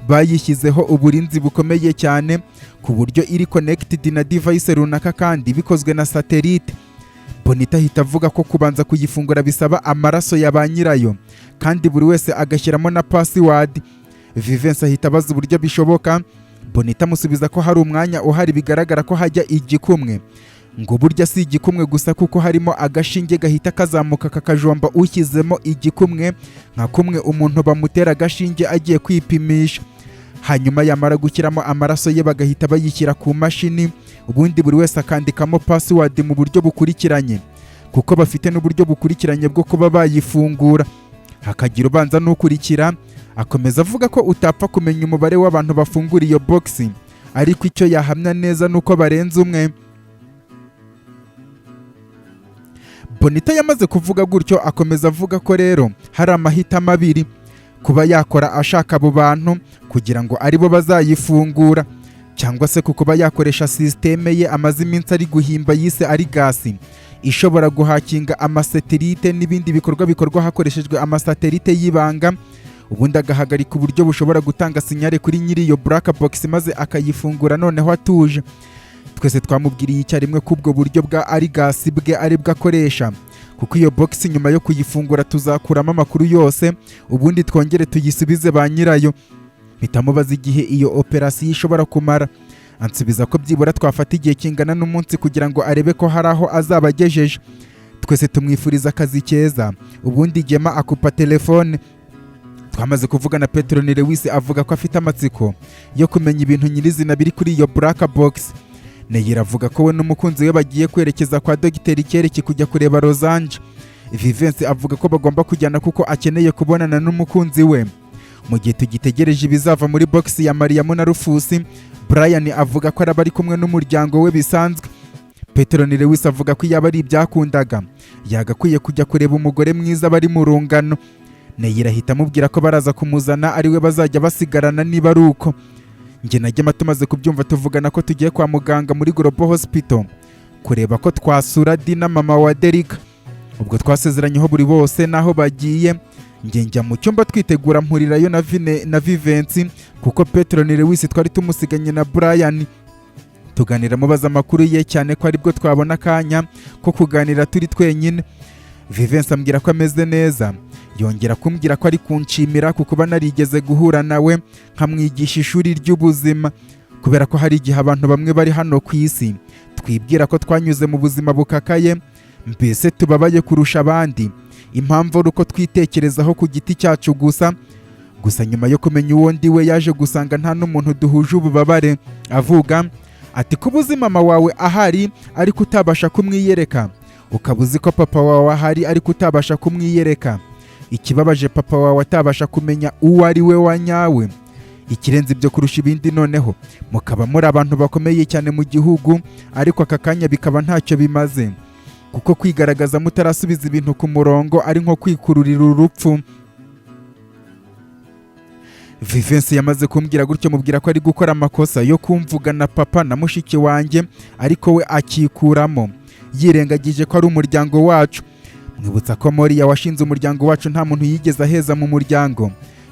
bayishyizeho uburinzi bukomeye cyane, ku buryo iri connected na device runaka kandi bikozwe na satellite. Bonita ahita avuga ko kubanza kuyifungura bisaba amaraso ya ba nyirayo, kandi buri wese agashyiramo na password. Vivensi ahita abaza uburyo bishoboka. Bonita amusubiza ko hari umwanya uhari bigaragara ko hajya igikumwe, ngo burya si igikumwe gusa kuko harimo agashinge gahita kazamuka kakajomba ushyizemo igikumwe, nka kumwe umuntu bamutera agashinge agiye kwipimisha, hanyuma yamara gushyiramo amaraso ye bagahita bayishyira ku mashini, ubundi buri wese akandikamo password mu buryo bukurikiranye, kuko bafite n'uburyo bukurikiranye bwo kuba bayifungura, hakagira ubanza n'ukurikira. Akomeza avuga ko utapfa kumenya umubare w'abantu bafungura iyo box, ariko icyo yahamya neza ni uko barenze umwe. Bonita yamaze kuvuga gutyo, akomeza avuga ko rero hari amahitamo abiri: kuba yakora ashaka abo bantu kugira ngo aribo bazayifungura, cyangwa se ku kuba yakoresha sisiteme ye amaze iminsi ari guhimba yise Arigasi, ishobora guhakinga amasatelite n'ibindi bikorwa bikorwa hakoreshejwe amasatelite y'ibanga, ubundi agahagarika uburyo bushobora gutanga signal kuri nyiri iyo black box, maze akayifungura noneho atuje. Twese twamubwiriye icyarimwe ko ubwo buryo bwa Arigasi bwe aribwo akoresha, kuko iyo box nyuma yo kuyifungura tuzakuramo amakuru yose, ubundi twongere tuyisubize ba nyirayo. Mpita mubaza igihe iyo operasiyo ishobora kumara, ansubiza ko byibura twafata igihe kingana n'umunsi kugira ngo arebe ko hari aho azaba agejeje. Twese tumwifuriza akazi keza, ubundi Gema akupa telefone. Twamaze kuvugana, Petron Lewis avuga ko afite amatsiko yo kumenya ibintu nyirizina biri kuri iyo black box. Neyira avuga ko we n'umukunzi we bagiye kwerekeza kwa Dogiteri Kereki kujya kureba Rosange. Vivensi avuga ko bagomba kujyana kuko akeneye kubonana n'umukunzi we. Mu gihe tugitegereje ibizava muri box ya Mariyamu na Rufusi, Brian avuga ko araba ari kumwe n'umuryango we bisanzwe. Petron Lewis avuga ko iyaba ari ibyakundaga yagakwiye kujya kureba umugore mwiza bari mu rungano. Neyira ahita amubwira ko baraza kumuzana ariwe bazajya basigarana niba ari uko. Njye na Gema tumaze kubyumva tuvugana ko tugiye kwa muganga muri Global Hospital kureba ko twasura Dina, mama wa Derika. Ubwo twasezeranyeho buri bose n'aho bagiye, njye njya mu cyumba twitegura, mpurirayo na Vine na Vivensi, kuko Petron Lewis twari tumusiganye na Brian. Tuganira mubaza amakuru ye, cyane ko aribwo twabona akanya ko kuganira turi twenyine. Vivensi ambwira ko ameze neza, Yongera kumbwira ko ari kunshimira ku kuba narigeze guhura nawe nkamwigisha ishuri ry'ubuzima, kubera ko hari igihe abantu bamwe bari hano ku isi twibwira ko twanyuze mu buzima bukakaye, mbese tubabaye kurusha abandi. Impamvu ari uko twitekerezaho ku giti cyacu gusa. Gusa nyuma yo kumenya uwo ndi we, yaje gusanga nta n'umuntu duhuje ububabare. Avuga ati: "Kuba uzi mama wawe ahari ariko utabasha kumwiyereka, ukaba uzi ko papa wawe ahari ariko utabasha kumwiyereka, ikibabaje papa wawe atabasha kumenya uwo ari we wa nyawe, ikirenze ibyo kurusha ibindi noneho mukaba muri abantu bakomeye cyane mu gihugu, ariko aka kanya bikaba ntacyo bimaze, kuko kwigaragaza mutarasubiza ibintu ku murongo ari nko kwikururira urupfu." Vivensi yamaze kumbwira gutyo, mubwira ko ari gukora amakosa yo kumvugana papa na mushiki wanjye, ariko we akikuramo yirengagije ko ari umuryango wacu. Mwibutsa ko Moriya washinze umuryango wacu nta muntu yigeze aheza mu muryango,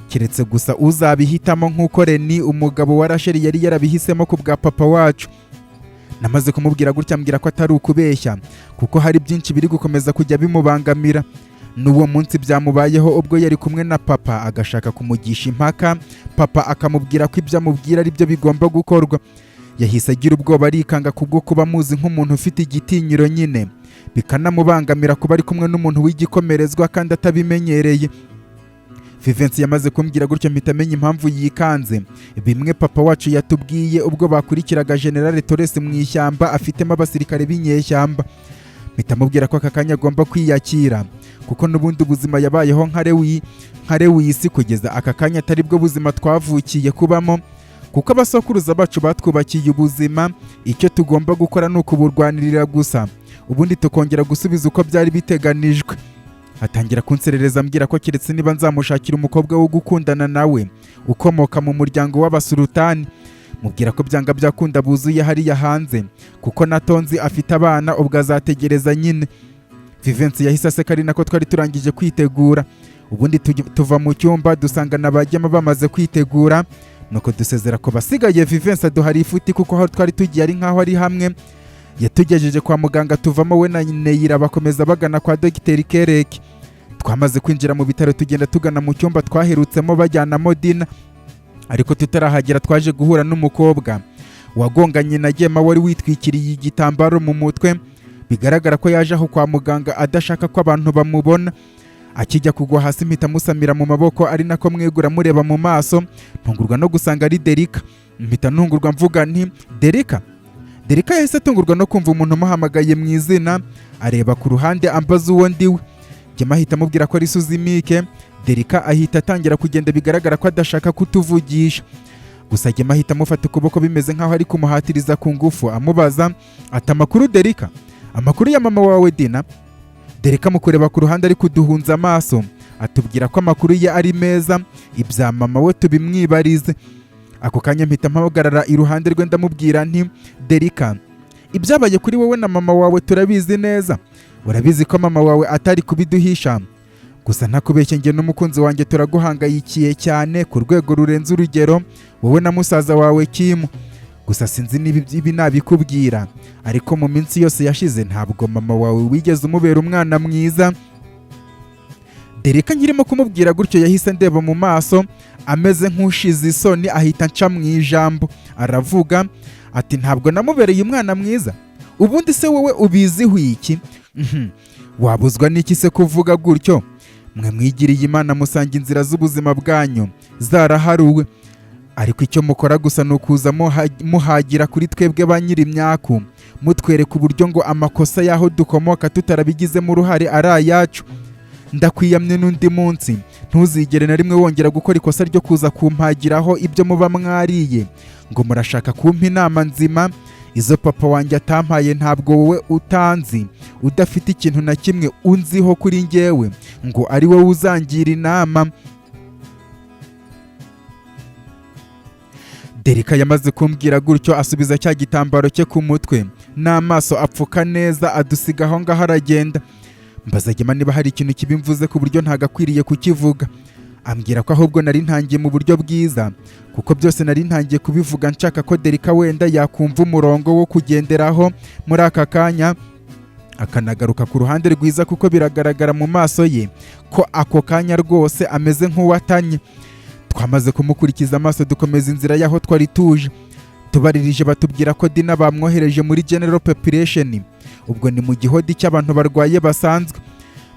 keretse gusa uzabihitamo, nk'uko Reni umugabo wa Rasheli yari yarabihisemo ku bwa papa wacu. Namaze kumubwira gutya, ambwira ko atari ukubeshya, kuko hari byinshi biri gukomeza kujya bimubangamira. N'uwo munsi byamubayeho ubwo yari kumwe na papa, agashaka kumugisha impaka, papa akamubwira ko ibyo amubwira ari byo bigomba gukorwa. Yahise agira ubwoba, arikanga, kubwo kuba amuzi nk'umuntu ufite igitinyiro nyine, bikanamubangamira kuba ari kumwe n'umuntu w'igikomerezwa kandi atabimenyereye. Vivensi yamaze kumbwira gutyo, mpita amenya impamvu yikanze. Bimwe papa wacu yatubwiye ubwo bakurikiraga General Torres mu ishyamba afitemo abasirikare b'inyeshyamba. Mpita mubwira ko aka kanya agomba kwiyakira, kuko n'ubundi ubuzima yabayeho nka Lewisi kugeza aka kanya atari bwo buzima twavukiye kubamo, kuko abasokuruza bacu batwubakiye ubuzima. Icyo tugomba gukora ni ukuburwanirira gusa, ubundi tukongera gusubiza uko byari biteganijwe. Atangira kunserereza, ambwira ko keretse niba nzamushakira umukobwa wo gukundana nawe ukomoka mu muryango w'abasulutani. Mubwira ko byanga byakunda buzuye hariya hanze, kuko na Tonzi afite abana, ubwo azategereza nyine. Vivensi yahise aseka, ari nako twari turangije kwitegura. Ubundi tuva mu cyumba dusanga na bajyamo bamaze kwitegura, nuko dusezera ku basigaye. Vivensi aduha lifuti, kuko aho twari tugiye ari nk'aho ari hamwe. Yatugejeje kwa muganga, tuvamo, we na Neyira bakomeza bagana kwa Dogiteri Kereke. Twamaze kwinjira mu bitaro, tugenda tugana mu cyumba twaherutsemo bajyanamo Dina, ariko tutarahagera twaje guhura n'umukobwa wagonganye na Gema, wari witwikiriye igitambaro mu mutwe. Bigaragara ko yaje aho kwa muganga adashaka ko abantu bamubona. Akijya kugwa hasi, mpita musamira mu maboko, ari nako mwegura mureba mu maso, ntungurwa no gusanga ari Derika. Mpita ntungurwa mvuga nti: "Derika!" Derika yahise atungurwa no kumva umuntu umuhamagaye mu izina, areba ku ruhande ambaza uwo ndiwe. Gema ahita amubwira ko ari Suzimike. Derika ahita atangira kugenda, bigaragara ko adashaka kutuvugisha. Gusa Gema ahita amufata ukuboko bimeze nk'aho ari kumuhatiriza ku ngufu, amubaza ati: "Amakuru Derika? Amakuru ya mama wawe Dina?" Derika mu kureba ku ruhande ari kuduhunza amaso, atubwira ko amakuru ye ari meza, ibya mama we tubimwibarize. Ako kanya mpita mpagarara iruhande rwe, ndamubwira nti: "Derika, ibyabaye kuri wowe na mama wawe turabizi neza. Urabizi ko mama wawe atari kubiduhisha. Gusa ntakubeshye, njye n'umukunzi wanjye turaguhangayikiye cyane ku rwego rurenze urugero, wowe na musaza wawe Kimu. Gusa sinzi niba ibi nabikubwira, ariko mu minsi yose yashize ntabwo mama wawe wigeze umubera umwana mwiza." Dereka nkirimo kumubwira gutyo, yahise ndeba mu maso ameze nk'ushize isoni, ahita nca mu ijambo, aravuga ati: "Ntabwo namubereye umwana mwiza? Ubundi se wowe ubiziho iki? Wabuzwa n'iki se kuvuga gutyo? Mwe mwigiriye Imana, musanga inzira z'ubuzima bwanyu zaraharuwe, ariko icyo mukora gusa ni ukuza muhagira kuri twebwe ba nyir'imyaku, mutwereka uburyo ngo amakosa y'aho dukomoka tutarabigizemo uruhare ari ayacu. Ndakwiyamye, n'undi munsi ntuzigere na rimwe wongera gukora ikosa ryo kuza kumpagiraho ibyo muba mwariye ngo murashaka kumpa inama nzima, izo papa wanjye atampaye. Ntabwo wowe utanzi, udafite ikintu na kimwe unziho kuri njyewe, ngo ari wowe uzangira inama." Derika yamaze kumbwira gutyo, asubiza cya gitambaro cye ku mutwe n'amaso apfuka neza, adusiga aho ngaho aragenda. Mbaza Gema niba hari ikintu kibi mvuze ku buryo ntagakwiriye kukivuga. Ambwira ko ahubwo nari ntangiye mu buryo bwiza, kuko byose nari ntangiye kubivuga nshaka ko Derika wenda yakumva umurongo wo kugenderaho muri aka kanya. Akanagaruka ku ruhande rwiza, kuko biragaragara mu maso ye ko ako kanya rwose ameze nk'uwatanye. Twamaze kumukurikiza amaso, dukomeza inzira y'aho twari tuje. Tubaririje batubwira ko Dina bamwohereje muri general population, ubwo ni mu gihodi cy'abantu barwaye basanzwe.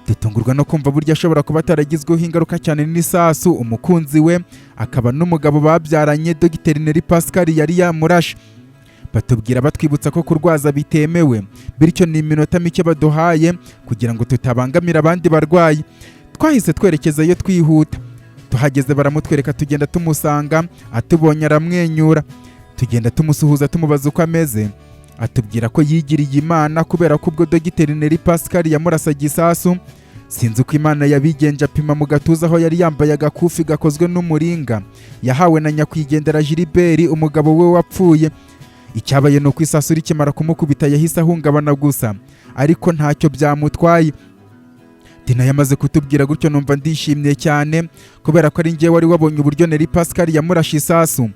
Dutungurwa no kumva burya ashobora kuba ataragizweho ingaruka cyane n'isasu umukunzi we akaba n'umugabo babyaranye, Dogiteri Neri Pascal, yari yamurashe. Batubwira batwibutsa ko kurwaza bitemewe, bityo ni iminota mike baduhaye kugira ngo tutabangamira abandi barwayi. Twahise twerekezayo twihuta. Tuhageze baramutwereka, tugenda tumusanga. Atubonye aramwenyura, tugenda tumusuhuza, tumubaza uko ameze. Atubwira ko yigiriye Imana, kubera ko ubwo Dogiteri Neri Pascal yamurasaga isasu, sinzi uko Imana yabigenje, apima mu gatuza aho yari yambaye agakufi gakozwe n'umuringa yahawe na nyakwigendera Gilbert, umugabo we wapfuye. Icyabaye ni uko isasu rikimara kumukubita yahise ahungabana gusa, ariko ntacyo byamutwaye. Dina yamaze kutubwira gutyo, numva ndishimye cyane, kubera ko ari njye wari wabonye uburyo Neri Pascal yamurashe isasu.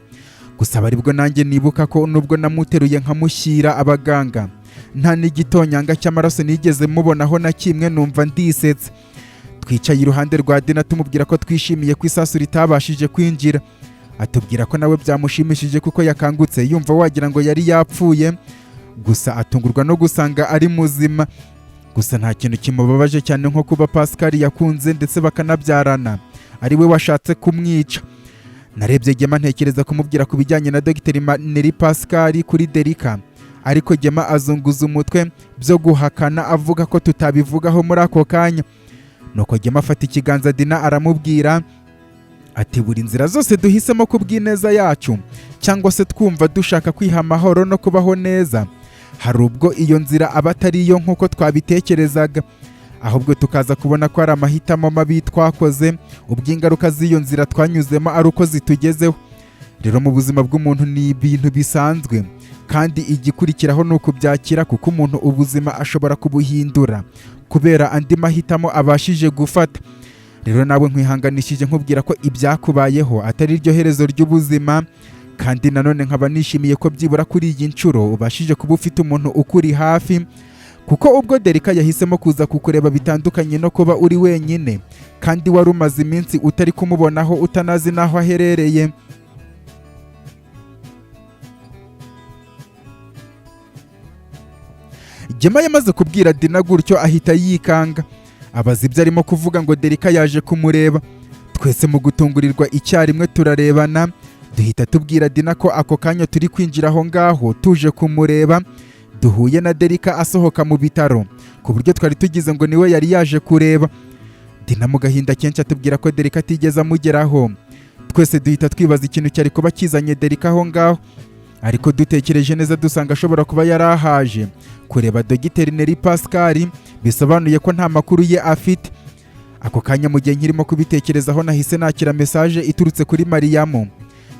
Gusa aribwo nanjye nibuka ko nubwo namuteruye nkamushyira abaganga, nta n'igitonyanga cy'amaraso nigeze mubonaho na kimwe. Numva ndisetse. Twicaye iruhande rwa Dina, tumubwira ko twishimiye ko isasu ritabashije kwinjira. Atubwira ko nawe byamushimishije, kuko yakangutse yumva wagira ngo yari yapfuye, gusa atungurwa no gusanga ari muzima. Gusa nta kintu kimubabaje cyane nko kuba Pascal yakunze ndetse bakanabyarana ari we washatse kumwica. Narebye Gema, ntekereza kumubwira ku bijyanye na Dogiteri Neri Pascal kuri Derika, ariko Gema azunguza umutwe byo guhakana, avuga ko tutabivugaho muri ako kanya. Nuko Gema afata ikiganza Dina, aramubwira ati: "Buri nzira zose duhisemo ku bw'ineza yacu, cyangwa se twumva dushaka kwiha amahoro no kubaho neza, hari ubwo iyo nzira aba atari iyo nk'uko twabitekerezaga, ahubwo tukaza kubona ko ari amahitamo mabi twakoze, ubwo ingaruka z'iyo nzira twanyuzemo ari uko zitugezeho. Rero mu buzima bw'umuntu ni ibintu bisanzwe, kandi igikurikiraho ni ukubyakira, kuko umuntu ubuzima ashobora kubuhindura kubera andi mahitamo abashije gufata. Rero nawe nkwihanganishije, nkubwira ko ibyakubayeho atari ryo herezo ry'ubuzima, kandi nanone nkaba nishimiye ko byibura kuri iyi nshuro ubashije kuba ufite umuntu ukuri hafi, kuko ubwo Derika yahisemo kuza kukureba bitandukanye no kuba uri wenyine, kandi wari umaze iminsi utari kumubonaho, utanazi n'aho aherereye." Gema yamaze kubwira Dina gutyo, ahita yikanga, abaza ibyo arimo kuvuga ngo Derika yaje kumureba. Twese mu gutungurirwa icyarimwe turarebana, duhita tubwira Dina ko ako kanya turi kwinjira aho ngaho tuje kumureba. Duhuye na Derika asohoka mu bitaro, ku buryo twari tugize ngo niwe yari yaje kureba. Dina mu gahinda kenshi atubwira ko Derika atigeze amugeraho. Twese duhita twibaza ikintu cyari kuba kizanye Derika aho ngaho, ariko dutekereje neza dusanga ashobora kuba yari ahaje kureba Dogiteri Neri Pascal, bisobanuye ko nta makuru ye afite. Ako kanya, mu gihe nkirimo kubitekerezaho, nahise nakira message iturutse kuri Mariyamu.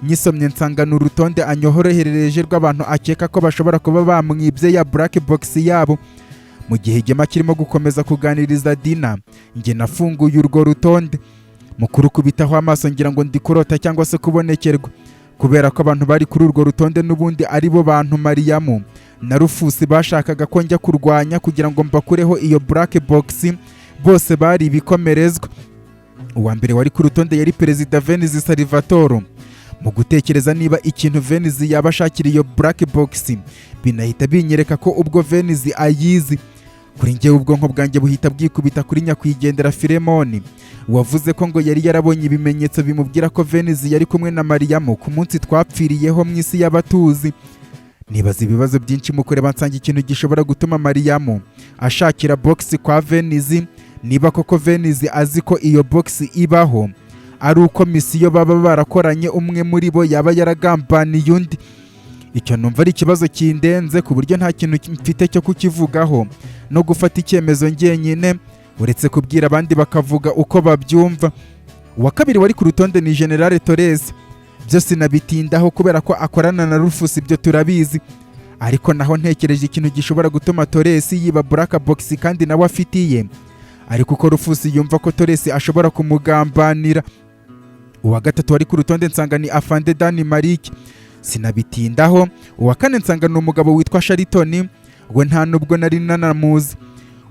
Nyisomye nsanga ni urutonde anyoherereje rw'abantu akeka ko bashobora kuba bamwibye ya black box yabo. Mu gihe Gema kirimo gukomeza kuganiriza Dina, njye nafunguye urwo rutonde. Mukuru kubitaho amaso ngira ngo ndi kurota cyangwa se kubonekerwa, kubera ko abantu bari kuri urwo rutonde n'ubundi ari bo bantu Mariyamu na Rufusi bashakaga ko njya kurwanya kugira ngo mbakureho iyo black box. Bose bari ibikomerezwa. Uwa mbere wari ku rutonde yari Perezida Venizi Salvatore. Mu gutekereza niba ikintu Venizi yaba ashakira iyo black box, binahita binyereka ko ubwo Venizi ayizi. Kuri njyewe ubwonko bwanjye buhita bwikubita kuri nyakwigendera Filemoni, wavuze ko ngo yari yarabonye ibimenyetso bimubwira ko Venizi yari kumwe na Mariyamu ku munsi twapfiriyeho mu isi y'abatuzi. Nibaza ibibazo byinshi. Mu kureba nsanga ikintu gishobora gutuma Mariyamu ashakira box kwa Venizi, niba koko Venizi azi ko iyo box ibaho, ari uko misiyo baba barakoranye umwe muri bo yaba yaragambaniye undi. Icyo numva ari ikibazo kindenze, ku buryo nta kintu mfite cyo kukivugaho no gufata icyemezo njyenyine, uretse kubwira abandi bakavuga uko babyumva. Uwa kabiri wari ku rutonde ni Generale Torres. Byo sinabitindaho kubera ko akorana na Rufus, ibyo turabizi. Ariko naho ntekereje ikintu gishobora gutuma Torres yiba black box kandi nawe afitiye, ariko uko Rufus yumva ko Torres ashobora kumugambanira. Uwa gatatu wari ku rutonde nsanga ni Afande Dani Marike, sinabitindaho. Uwa kane nsanga ni umugabo witwa Sharitoni, we nta nubwo nari nanamuzi.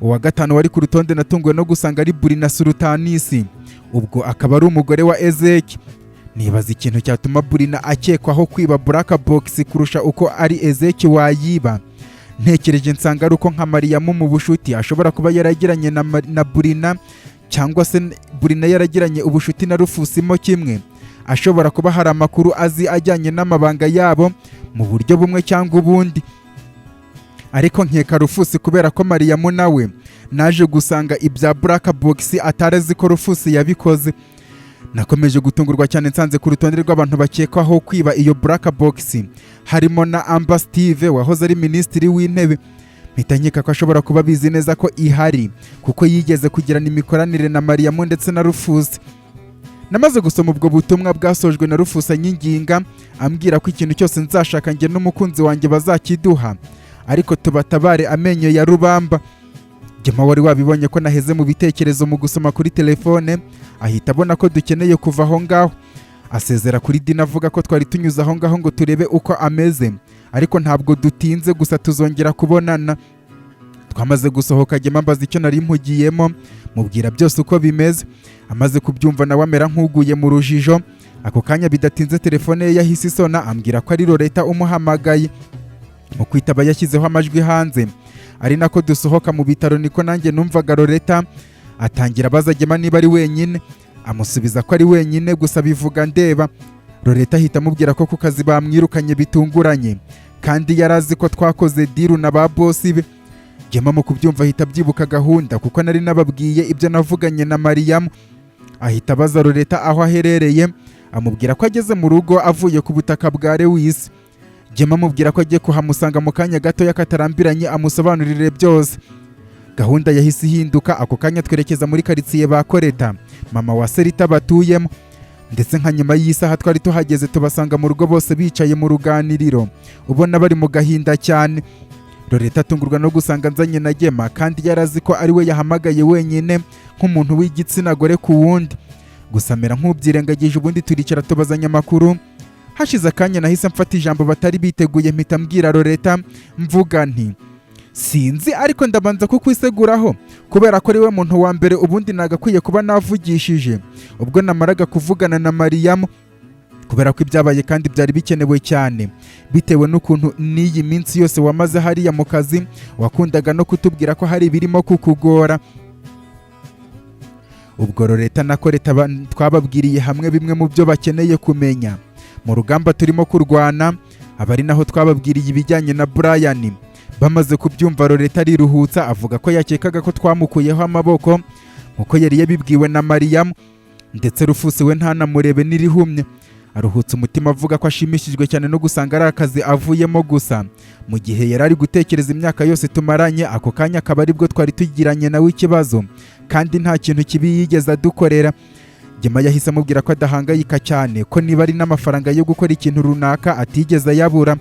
Uwa gatanu wari ku rutonde natunguwe no gusanga ari Burina Sultanisi, ubwo akaba ari umugore wa Ezeki. Nibaza ikintu cyatuma Burina akekwaho kwiba Black Box kurusha uko ari Ezeki wayiba. Ntekereje nsanga ari uko nka Mariyamu mu bushuti ashobora kuba yaragiranye na Burina, cyangwa se Burina yaragiranye ubushuti na Rufusi mo kimwe, ashobora kuba hari amakuru azi ajyanye n'amabanga yabo mu buryo bumwe cyangwa ubundi. Ariko nkeka Rufusi, kubera ko Mariyamu nawe naje gusanga ibya Black Box atari azi ko Rufusi yabikoze. Nakomeje gutungurwa cyane nsanze ku rutonde rw'abantu bakekwaho kwiba iyo Black Box harimo na Amba Steve wahoze ari minisitiri w'intebe. Mpita nkeka ko ashobora kuba abizi neza ko ihari, kuko yigeze kugirana imikoranire na Mariyamu ndetse na Rufusi. Namaze gusoma ubwo butumwa bwasojwe na Rufusi anyinginga, ambwira ko ikintu cyose nzashaka njye n'umukunzi wanjye bazakiduha, ariko tubatabare amenyo ya rubamba. Gema wari wabibonye ko naheze mu bitekerezo mu gusoma kuri telefone, ahita abona ko dukeneye kuva aho ngaho. Asezera kuri Dina, avuga ko twari tunyuze aho ngaho ngo turebe uko ameze, ariko ntabwo dutinze, gusa tuzongera kubonana. Twamaze gusohoka, Gema mbaza icyo nari mpugiyemo, mubwira byose uko bimeze. Amaze kubyumva nawe amera nk'uguye mu rujijo. Ako kanya bidatinze telefone ye yahise isona, ambwira ko ari Loreta umuhamagaye. Mu kwitaba yashyizeho amajwi hanze. Ari nako dusohoka mu bitaro niko nanjye numvaga Loreta atangira abaza Gema niba ari wenyine. Amusubiza ko ari wenyine, gusa bivuga ndeba. Loreta ahita amubwira ko ku kazi bamwirukanye bitunguranye, kandi yari azi ko twakoze deal na ba boss be. Gema mu kubyumva ahita abyibuka gahunda, kuko nari nababwiye ibyo navuganye na Mariyamu. Ahita abaza Loreta aho aherereye, amubwira ko ageze mu rugo avuye ku butaka bwa Lewis. Gema amubwira ko agiye kuhamusanga mu kanya gatoya katarambiranye, amusobanurire byose. Gahunda yahise ihinduka ako kanya, twerekeza muri karitsiye ba Koreta, mama wa Serita, batuyemo. Ndetse nka nyuma y'isaha twari tuhageze, tubasanga mu rugo bose bicaye mu ruganiriro, ubona bari mu gahinda cyane. Loreta atungurwa no gusanga nzanye na Gema, kandi yari azi ko ari we yahamagaye wenyine nk'umuntu w'igitsina gore ku wundi. Gusa amera nk'ubyirengagije, ubundi turicara tubazanya amakuru. Hashize akanya nahise mfata ijambo batari biteguye, mpita mbwira Loreta mvuga nti: "Sinzi, ariko ndabanza kukwiseguraho kubera ko ari we muntu wa mbere ubundi nagakwiye kuba navugishije ubwo namaraga kuvugana na Mariyamu, kubera ko ibyabaye kandi byari bikenewe cyane, bitewe n'ukuntu n'iyi minsi yose wamaze hariya mu kazi wakundaga no kutubwira ko hari ibirimo kukugora." Ubwo Loreta na Koreta twababwiriye hamwe bimwe mu byo bakeneye kumenya mu rugamba turimo kurwana, aba ari naho twababwiriye ibijyanye na Brian. Bamaze kubyumva, Loreta ariruhutsa, avuga ko yakekaga ko twamukuyeho amaboko nkuko yari yabibwiwe na Mariyamu, ndetse Rufusi we ntanamurebe n'irihumye. Aruhutse umutima, avuga ko ashimishijwe cyane no gusanga ari akazi avuyemo. Gusa mu gihe yari ari gutekereza imyaka yose tumaranye, ako kanya akaba aribwo twari tugiranye nawe ikibazo, kandi nta kintu kibi yigeze adukorera. Gema yahise amubwira ko adahangayika cyane, ko niba ari n'amafaranga yo gukora ikintu runaka atigeze ayabura,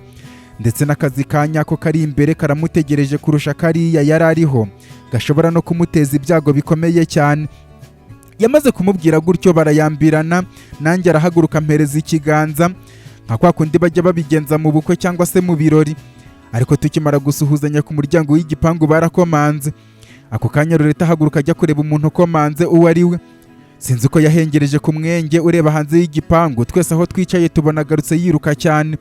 ndetse n'akazi ka nyako kari imbere karamutegereje kurusha kariya yari ariho, gashobora no kumuteza ibyago bikomeye cyane. Yamaze kumubwira gutyo barayambirana, nanjye arahaguruka ampereza ikiganza nka kwa kundi bajya babigenza mu bukwe cyangwa se mu birori. Ariko tukimara gusuhuzanya, ku muryango w'igipangu barakomanze. Ako kanya Loreta ahaguruka ajya kureba umuntu ukomanze uwo ari we. Sinzi ko yahengereje ku mwenge ureba hanze y'igipangu, twese aho twicaye tubona agarutse yiruka cyane,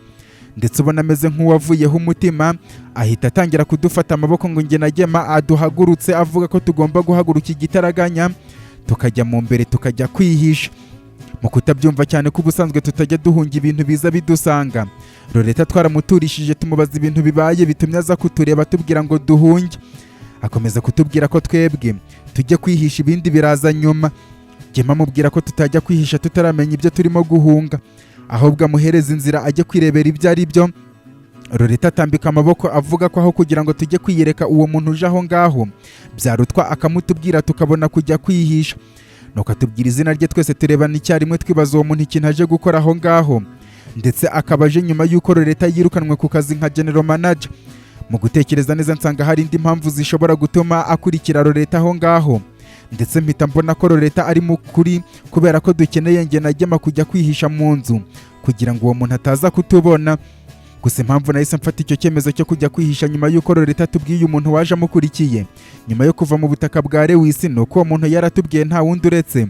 ndetse ubona ameze nk'uwavuyeho umutima. Ahita atangira kudufata amaboko ngo njye na Gema aduhagurutse, avuga ko tugomba guhaguruka igitaraganya tukajya mu mbere, tukajya kwihisha. Mu kutabyumva cyane ko ubusanzwe tutajya duhunga ibintu biza bidusanga, Loreta twaramuturishije, tumubaza ibintu bibaye bitumye aza kutureba tubwira ngo duhunge. Akomeza kutubwira ko twebwe tujye kwihisha, ibindi biraza nyuma. Gema amubwira ko tutajya kwihisha tutaramenya ibyo turimo guhunga, ahubwo amuhereza inzira ajye kwirebera ibyo ari byo. Loreta atambika amaboko, avuga ko aho kugira ngo tujye kwiyereka uwo muntu uje aho ngaho, byarutwa akamutubwira tukabona kujya kwihisha. Nuko atubwira izina rye, twese turebana icyarimwe twibaza uwo muntu ikintu aje gukora aho ngaho, ndetse akaba aje nyuma y'uko Loreta yirukanwe ku kazi nka general manager. Mu gutekereza neza nsanga hari indi mpamvu zishobora gutuma akurikira Loreta aho ngaho, ndetse mpita mbona ko Loreta ari mu kuri, kubera ko dukeneye njye na Gema kujya kwihisha mu nzu kugira ngo uwo muntu ataza kutubona. Gusa impamvu nahise mfata icyo cyemezo cyo kujya kwihisha nyuma y'uko Loreta atubwiye umuntu waje amukurikiye nyuma yo kuva mu butaka bwa Lewis, ni uko uwo muntu yaratubwiye nta wundi uretse